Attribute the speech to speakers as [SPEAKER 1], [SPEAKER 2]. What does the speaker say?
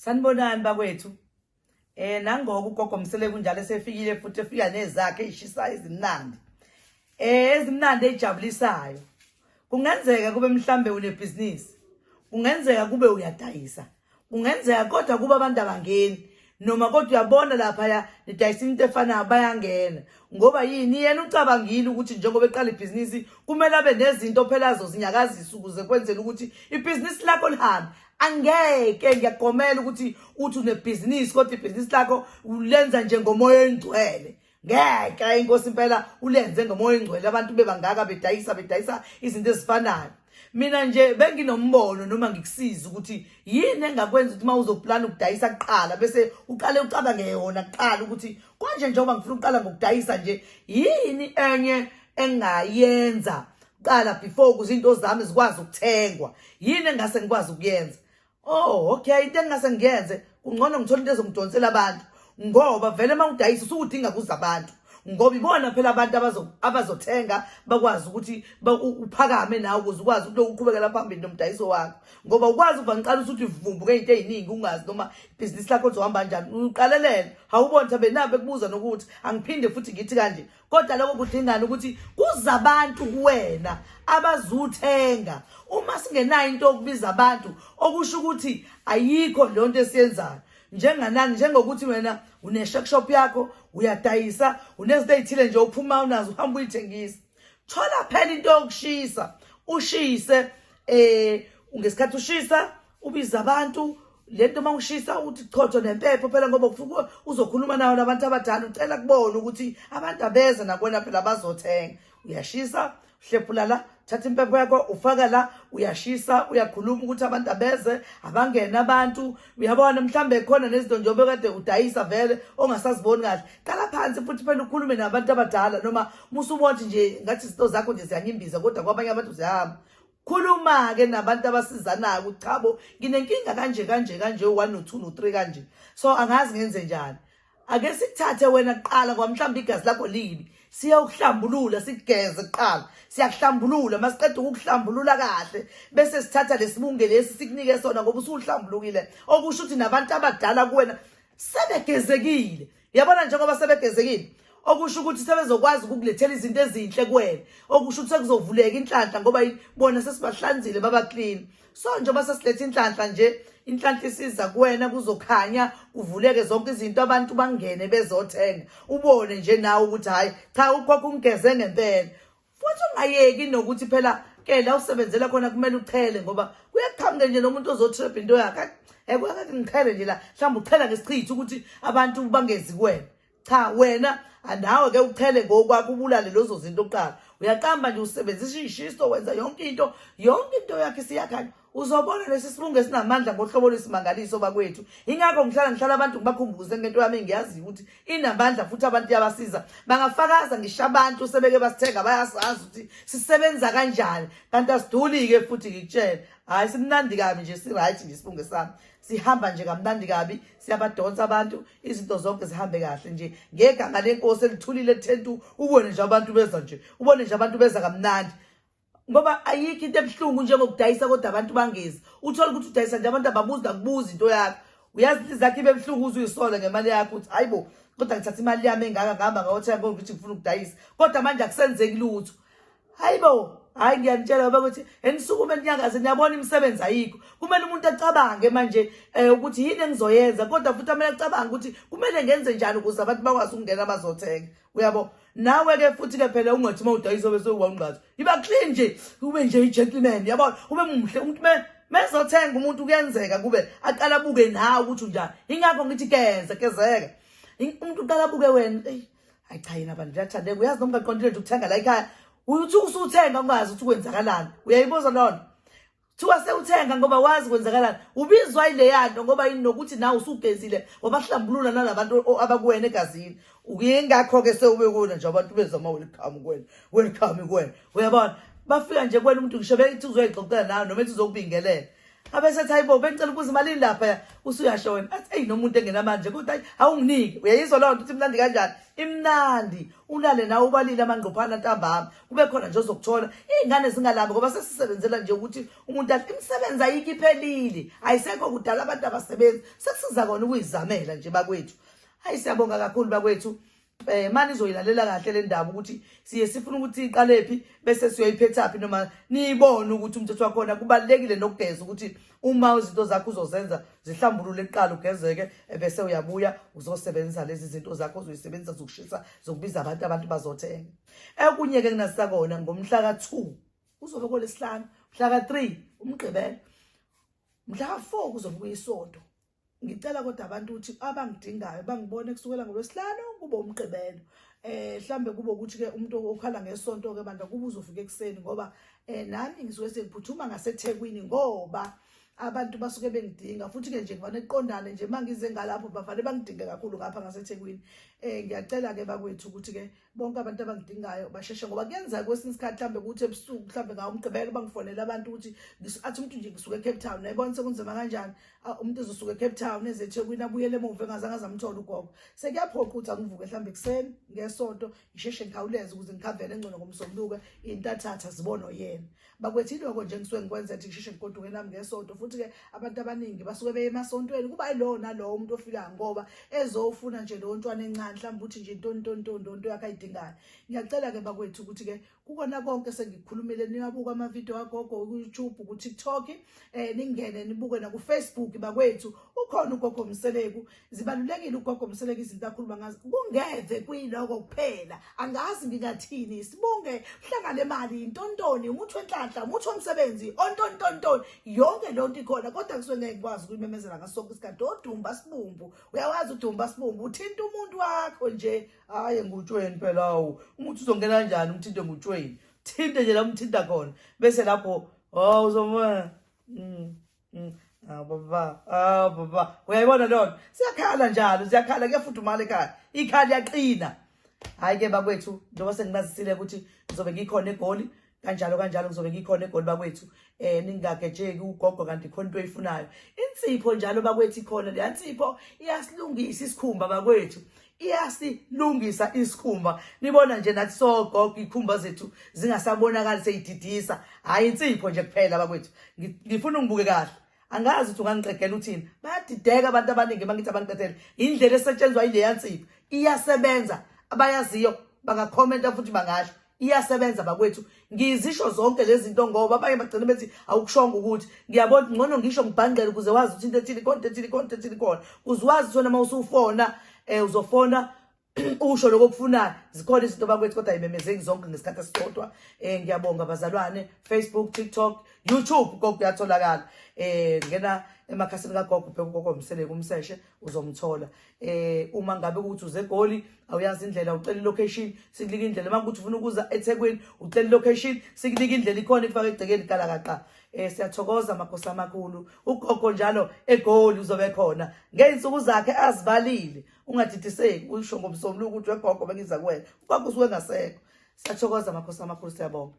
[SPEAKER 1] Sanibonani bakwethu. Nangoku ugogo Mseleku njalo esefikile futhi efika nezakhe ezishisayo ezimnandi. Ezimnandi ezijabulisayo. Kungenzeka kube mhlambe unebhizinisi. Kungenzeka kube uyadayisa. Kungenzeka kodwa kuba abantu abangeni noma kodwa uyabona laphaya nidayisa into efanayo bayangena ngoba yini yena ucabangile ukuthi njengoba eqala ibhizinisi kumele abe nezinto phela azozinyakazisa ukuze kwenzele ukuthi ibhizinisi lakho lihambe. Angeke ngiyagomela ukuthi uthi unebhizinisi kodwa ibhizinisi lakho ulenza nje ngomoya oyingcwele. Ngeke inkosi impela ulenze ngomoya oyingcwele abantu bebangaka bedayisa bedayisa izinto ezifanayo. Mina nje benginombono noma ngikusiza ukuthi yini engakwenza ukuthi uma uzoplana ukudayisa kuqala bese uqale ucabange yona kuqala ukuthi konje njengoba ngifuna ukuqala ngokudayisa nje yini enye engayenza kuqala before ukuze into zami zikwazi ukuthengwa, yini engase ngikwazi ukuyenza. Oh okay, into engingase ngiyenze kungcono ngithole into ezongidonsela abantu ngoba vele uma udayisa usuke udinga kuza abantu ngoba ibona phela abantu abazothenga bakwazi ukuthi uphakame nawe ukuze ukwazi ukuthi uqhubekela phambili nomdayiso wakho ngoba ukwazi uva ngiqala usuthi vumbuke into eziningi ungazi noma ibhizinisi lakho lizohamba kanjani uqalelele awuboni thabe nabe kubuza nokuthi angiphinde futhi ngithi kanje kodwa lokho kudingana ukuthi kuza abantu kuwena abazuthenga. Uma singenayo into yokubiza abantu okusho ukuthi ayikho leyo nto esiyenzayo njenganani, njengokuthi wena une-shop yakho uyadayisa, unezinto ey'thile nje uphuma unazo uhamba uyithengisa. Thola phela into yokushisa ushise ngesikhathi ushisa ubiza abantu lento uma ushisa uthi chotho nempepho phela ngoba kufuka uzokhuluma nawo nabantu abadala ucela kubona ukuthi abantu abeze nakwena phela bazothenga. Uyashisa uhlephula la, thatha impepho yakho ufaka la, uyashisa uyakhuluma ukuthi abantu abeze abangena abantu. Uyabona mhlambe khona nezinto njengoba kade udayisa vele ongasaziboni kahle, qala phansi futhi phela ukhulume nabantu abadala noma musubona nje ngathi izinto zakho nje ziyanyimbiza kodwa kwabanye abantu ziyahamba. Khuluma-ke nabantu abasizanayo ukuthi chabo nginenkinga kanje kanje kanje u-1 no-2 no-3 kanje, so angazi ngenze njani. Ake sikuthathe wena kuqala ngoba mhlawumbe igazi lakho libi, siyawukuhlambulula sikugeze kuqala. Siyakuhlambulula, masiqeda ukukuhlambulula kahle bese sithatha lesibunge lesi sikunike sona ngoba usuhlambulukile, okusho ukuthi nabantu abadala kuwena sebegezekile. Yabona njengoba sebegezekile okusho ukuthi sebezokwazi ukukulethela izinto ezinhle kuwena, okusho ukuthi sekuzovuleka inhlanhla ngoba bona sesibahlanzile baba clean. So njengoba sesiletha inhlanhla nje, inhlanhla isiza kuwena, kuzokhanya kuvuleke zonke izinto, abantu bangene bezothenga, ubone nje nawe ukuthi hhayi cha ukhokho ungigeze ngempela. Futhi ungayeki nokuthi phela ke la usebenzela khona kumele uchele ngoba kuyaqhamuka nje nomuntu ozotrap into yakhe ekwakhe ngichele nje la, mhlawumbe uchela ngesichitho ukuthi abantu bangezi kuwena. Cha wena andawe ke uchele ngokwakho ubulale lezo zinto kuqala. Uyaqamba nje usebenzisa ishiso wenza yonke into, yonke into yakhe isiyakhanya. Uzobona lesi sibungu esinamandla ngohlobo lwesimangaliso bakwethu. Ingakho ngihlala ngihlala abantu ngibakhumbuze ngento yami engiyaziyo ukuthi inamandla futhi abantu iyabasiza. Bangafakaza ngisho abantu sebeke basithenga bayasazi ukuthi sisebenza kanjani. Kanti asiduli-ke futhi ngikutshele. Hhayi simnandi kabi nje si-right nje isibungu sami. Sihamba nje kamnandi kabi, siyabadonsa abantu, izinto zonke zihambe kahle nje. Ngegama lenkosi elithulile ethentu ubone nje abantu beza nje. Ubone nje abantu beza kamnandi. Ngoba ayikho into ebuhlungu njengokudayisa kodwa abantu bangezi. Uthole ukuthi udayisa nje abantu ababuzi nakubuza into yakho. Uyazi inhliziyo yakho ibe buhlungu uze uyisole ngemali yakho ukuthi hayibo kodwa ngithatha imali yami engaka ngihamba ngayothenga kodwa ukuthi ngifuna ukudayisa. Kodwa manje akusenzeki lutho. Hayibo, hayi ngiyanitshela ngoba ukuthi enisukume ninyakaze niyabona imisebenzi ayikho. Kumele umuntu acabange manje ukuthi yini engizoyenza kodwa futhi kumele acabange ukuthi kumele ngenze njani ukuze abantu bakwazi ukungena bazothenga. Uyabo? Nawe ke futhi ke phela ungathi uma udayisa bese uwangqaza. Iba clean nje, ube nje i-gentleman, yabona? Ube muhle umuntu mezothenga umuntu kuyenzeka kube aqala abuke nawe ukuthi unjani. Ingakho ngithi geze gezeka. Umuntu uqala abuke wena, eyi hayi cha yena abantu uyathandeka, uyazi noma ungaqondile nje ukuthenga la ekhaya. Uthi usuthenga ungazi ukuthi kwenzakalani. Uyayibuza lona. Kuthiwa sewuthenga ngoba wazi kwenzakalani. Ubizwa yileya nto ngoba yini nokuthi nawe usugezile wabahlambulula nalabantu abakuwena egazini. Yingakho-ke sewube kuwena nje abantu bezama welcome kuwena, welcome kuwena. Uyabona? Bafika nje kuwena umuntu ngisho bethi uzoyixoxela nawe noma ethi uzokubingelela. Abesethi hayibo bengicela ukubuza imalini lapha usuyasho wena. Athi Eyi nomuntu engenamanje kodwa hayi awunginiki. Uyayizwa leyo nto ukuthi imnandi kanjani? Imnandi. Ulale nawe ubalile amangqophana ntambama. Kube khona nje ozokuthola. Iy'ngane zingalambi ngoba sesisebenzela nje ukuthi umuntu athi imisebenzi ayikho iphelile. Ayisekho kudala abantu abasebenzi. Sekusiza kona ukuyizamela nje bakwethu. Hayi siyabonga kakhulu bakwethu. Mani izoyilalela kahle le ndaba ukuthi siye sifuna ukuthi iqalephi bese siyoyiphethaphi noma niyibone ukuthi umthetho wakhona kubalekile nokugeza ukuthi uma izinto zakho uzozenza zihlambulule kuqala ugezeke bese uyabuya uzosebenzisa lezi zinto zakho ozoyisebenzisa zokushisa zokubiza abantu abantu bazothenga. Ekunye ke nginasisa kona ngomhla ka2 uzobe kolesihlanu, mhla ka3 umgqibelo, mhla ka4 kuzobe kuyisonto. Ngicela kodwa abantu ukuthi abangidingayo bangibone kusukela ngolwesihlanu kube umgqibelo. Mhlambe kube ukuthi ke umuntu okhala ngesonto ke bandla kuba uzofika ekuseni ngoba nami ngisuke sengiphuthuma ngaseThekwini ngoba abantu basuke bengidinga futhi ke nje ngivane kuqondane nje mangize ngalapho bavane bangidinge kakhulu ngapha ngaseThekwini. Ngiyacela ke bakwethu ukuthi ke bonke abantu abangidingayo basheshe ngoba kuyenzeka kwesinye isikhathi mhlambe ukuthi ebusuku mhlambe ngawo umgqibelo bangifonela abantu ukuthi athi umuntu nje ngisuke eCape Town nayibona sekunzima kanjani umuntu ezosuka eCape Town eze eThekwini abuyele emuva engazange azamthola ugogo. Sekuyaphoqa ukuthi angivuke mhlambe ekuseni ngesonto ngisheshe ngikhawuleze ukuze ngikhavele engcono ngomsombuluko intathatha zibono yena. Bakwethu iloko nje ngisuke ngikwenza ukuthi ngisheshe ngigoduke nami ngesonto futhi ke abantu abaningi basuke beye emasontweni kuba yilowo nalowo umuntu ofikayo ngoba ezofuna nje leyo ntwana encane mhlawumbe ukuthi nje intoni ntoni ntoni nto yakhe ayidingayo. Ngiyacela ke bakwethu ukuthi ke kukona konke sengikukhulumile niyabuka amavidiyo kagogo ku-YouTube ku-TikTok ningene nibuke naku-Facebook bakwethu ukhona ugogo Mseleku. Zibalulekile ugogo Mseleku izinto akhuluma ngazo kungeve kuyiloko kuphela angazi ngingathini sibonge hlangane mali intontoni umuthi wenhlanhla umuthi womsebenzi ontontontoni yonke leyo nto ikhona kodwa kusuke ngeke ngikwazi ukuyimemezela ngaso sonke isikhathi. Odumba sibumbu uyawazi udumba sibumbu uthinta umuntu wakho nje hayi ngutshweni phela awu umuthi uzongena kanjani umthinte ngutshweni thinte nje la umthinta khona bese lapho oh uzomona Ah baba, ah baba. Uyayibona leyo nto? Siyakhala njalo, siyakhala kuyafudumala ekhaya. Ikhaya liyaqina. Hayi ke bakwethu, njengoba senginazisile ukuthi ngizobe ngikhona eGoli, kanjalo kanjalo ngizobe ngikhona eGoli bakwethu. Ningagejeki ugogo kanti khona into oyifunayo. Insipho njalo bakwethu ikhona leya nsipho iyasilungisa isikhumba bakwethu. Iyasilungisa isikhumba. Nibona nje nathi sogogo ikhumba zethu zingasabonakali seyididisa. Hayi insipho nje kuphela bakwethu. Ngifuna ungibuke kahle. Angazi ukuthi ungangiqedela uthini. Bayadideka abantu abaningi mangithi abangiqedele. Indlela esetshenzwa ileya nsipho iyasebenza. Abayaziyo bangakhomenta futhi bangasho. Iyasebenza bakwethu. Ngizisho zonke lezi zinto ngoba abanye bagcina bethi awukushongo ukuthi ngiyabona ngcono ngisho ngibhangqele ukuze wazi ukuthi into ethini khona, into ethini khona, into ethini khona. Uze wazi ukuthi wena uma usufona uzofona usho lokho okufunayo. Zikhona izinto bakwethu kodwa ayimemezeki zonke ngesikhathi esisodwa. Ngiyabonga bazalwane, Facebook, TikTok, YouTube gogo uyatholakala. Ngena emakhasini kagogo ubheke ugogo Mseleku umseshe uzomthola. Uma ngabe ukuthi uze eGoli awuyazi indlela ucela ilocation sikunika indlela. Uma ukuthi ufuna ukuza eThekwini ucela ilocation sikunika indlela ikhona ikufaka egcekeni kalakaqa. Siyathokoza makhosi amakhulu. Ugogo njalo eGoli uzobe khona ngey'nsuku zakhe azibalile. Ungadidiseki usho ngomsombuluko ukuthi wegogo bengiza kuwena. Ugogo usuke engasekho. Siyathokoza makhosi amakhulu, siyabonga.